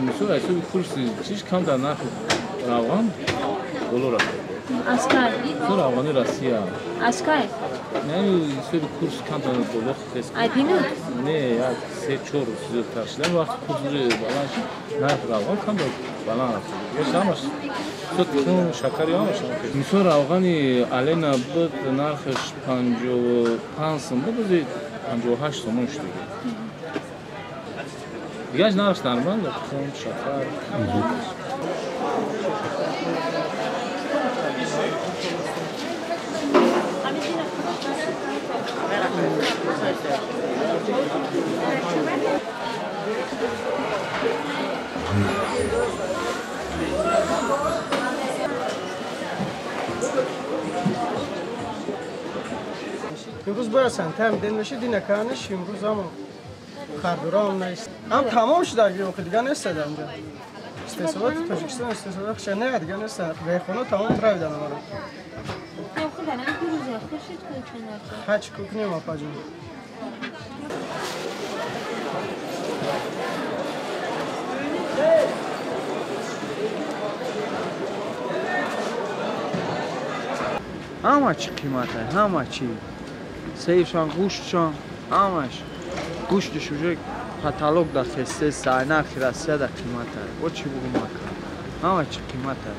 Мисол ҳисоби курси чиш кам дар нархи равған боло рафт. Аз кай? Мисол равғани Россия. Аз кай? Не, ҳисоби курс камтар боло хес. Айдину? Не, як 3-4 рӯз зиёдтар шуда. Вақти курс баланд шуд, нархи равған камтар баланд рафт. Ҳамаш тухм, шакари ҳамаш. Мисол равғани Алена буд, нархаш 55 сом буд, ози 58 сомон шуд. Дигараш нархш нормал, тухм, шакар. Имрӯз бояд сантайм ден мешид, динаканиш имрӯз ҳам хардурам нест. Ҳам тамом шуда, охи дига нест инҷа. Истеҳсолоти Тоҷикистон истеҳсолот хша не, дига нест. Бехона тамом травидан амара. Ҳач кукнем апаҷон. Ҳама чӣ қимата, ҳама чӣ. Сейфшон, гӯштшон, ҳамаш. Гӯштиш уже потолок да хесте, сай нархи Россия да қимата. О чӣ бугум ака? Ҳама чӣ қимата.